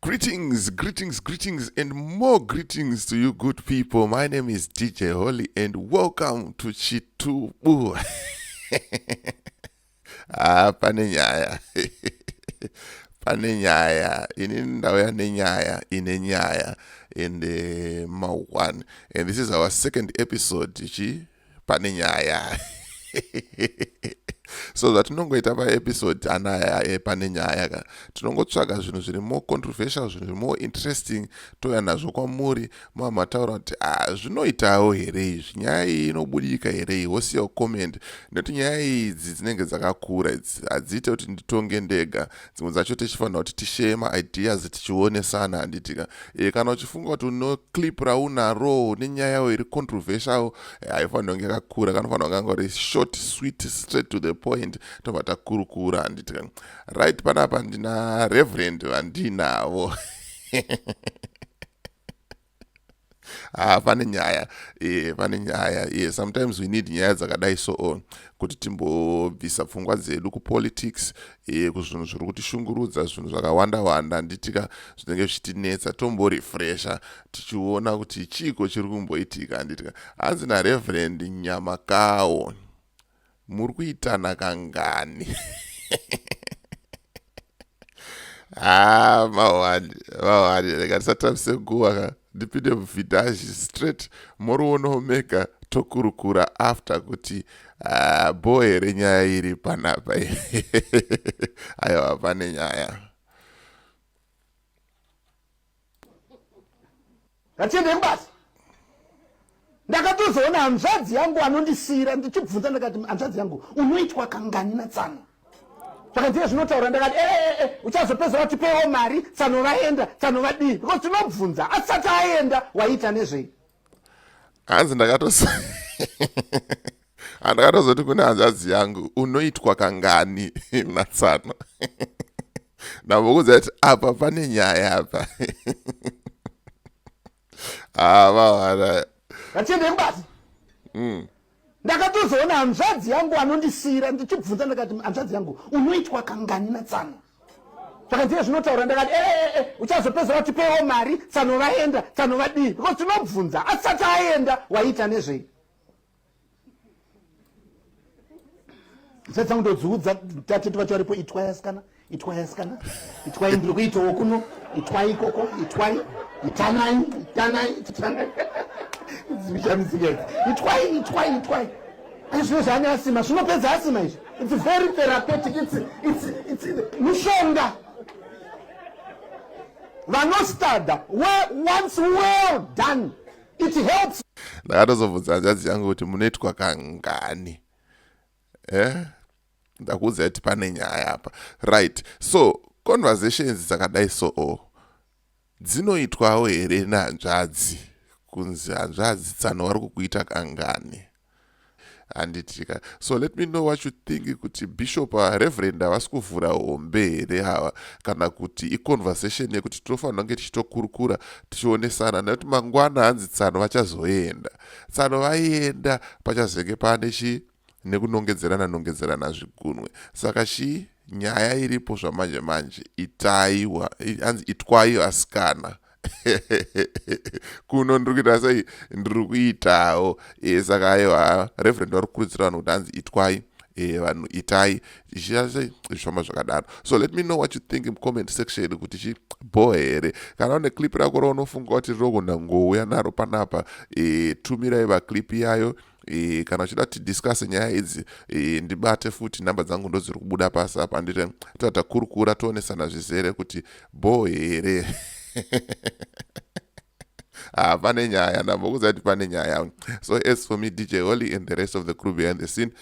Greetings, greetings, greetings, and more greetings to you good people. My name is DJ Holly, and welcome to Chitubu. Ah, pane nyaya. Pane nyaya. Ini ndauya nenyaya ine nyaya in the ma one. And this is our second episode. Chi pane nyaya. So zvatinongoita paepisode anaya epane nyaya ka, tinongotsvaga zvinhu zviri more controversial, zvinhu zviri more interesting, touya nazvo kwamuri, mava mataura kuti ah, zvinoitawo here izvi, nyaya iyi inobudika here iyi. Wosiyawo comment, nekuti nyaya idzi dzinenge dzakakura idzi, hadziite kuti nditonge ndega. Dzimwe dzacho tichifanira kuti tishare maideas, tichionesana, handitika? Kana uchifunga kuti uno clip raunaro nenyayawo iri controversial, haifanira kunge yakakura, kanofanira kunge angori short, sweet, straight to the point, tobva takurukura, handitika? Right, panapa ndina Reverend vandinavo. Ah, pane nyaya, pane nyaya. Sometimes we need nyaya dzakadai so on kuti timbobvisa pfungwa dzedu kupolitics, kuzvinhu zviri kutishungurudza, zvinhu zvakawanda wanda, handitika, zvinenge zvichitinetsa, tomborefresha tichiona kuti chiiko chiri kumboitika, handitika? Hanzi naReverend Nyamakawo, muri kuitana kangani? Ah, mahwani mahwani, rega tisatambise nguva ka, ndipinde muvhidhaji straight, morionawo mega, tokurukura after kuti ah, bho here nyaya iri panapa? Aiwa, pane nyaya. Ngatiendei kubasa. Ndakatozoona hanzvadzi yangu anondisiyira ndichibvunza, ndakati, "Hanzvadzi yangu, unoitwa kangani natsano?" Zvakanziye zvinotaura, ndakati, "Ee, uchazopedzera watipewo mari, tsano vaenda, tsano vadii?" Because tinobvunza asati aenda, waiita nezvei? Hanzi ndakatozoti kune hanzvadzi yangu, "Unoitwa kangani natsano?" Ndambokudza kuti apa pane nyaya apa. Avavana. Ngatiendei kubasa. Ndakatozoona hanzvadzi yangu anondisiyira ndichibvunza, ndakati, "Hanzvadzi yangu, unoitwa kangani natsano?" Zvakanziye zvinotaura, ndakati, "Ee, uchazopedzera watipewo mari, tsano vaenda, tsano vadii?" Because tinobvunza asati aenda, waiita nezvei? Dzangu ndodziudza tatete vacho varipo, "Itwai asikana, itwai asikana, itwai, ndiri kuitawo kuno, itwai ikoko, itwai, itanai, itanai, itanai." Dzimishamisika idzi. "Itwai, itwai, itwai." Izvo zvane asima, zvinopedza asima izvi. It's very therapeutic, it's mushonga. Vanostada well, once well done, it helps. Ndakatozobvunza hanzvadzi yangu kuti munoitwa kangani? Ndakuudza kuti pane nyaya apa, right? So conversations dzakadai so o dzinoitwawo here nehanzvadzi, kunzi hanzvadzi, tsano vari kukuita kangani, handitika? So let me know what you think, kuti Bishop, Reverend havasi kuvhura hombe here ava, kana kuti iconversation yekuti tinofanira kunge tichitokurukura, tichionesana, nekuti mangwana hanzi tsano vachazoenda, tsano vaienda, pachazenge pane chi nekunongedzerana nongedzerana zvigunwe. Saka chi nyaya iripo zvamanje manje, itaiwa, hanzi itwai asikana, kuno ndiri kuita sei, ndiri kuitawo. Saka aiwa, Reverend vari kukurudzira vanhu kuti hanzi itwai, vanhu itai, zvichiita sei, zvichifamba zvakadaro. So let me know what you think in comment section, kuti chibho here. Kana une clip rako raunofunga kuti rinogona ngouya naro panapa, tumirai vaclip yayo. Kana uchida kuti tidiscuss nyaya idzi, ndibate futi, namba dzangu ndo dziri kubuda pasi apa, nditi toda takurukura, toonesana zvizere kuti bho here. Ah, pane nyaya, ndambokuudza kuti pane nyaya. So as for me, DJ Holly, and the rest of the crew behind the scene.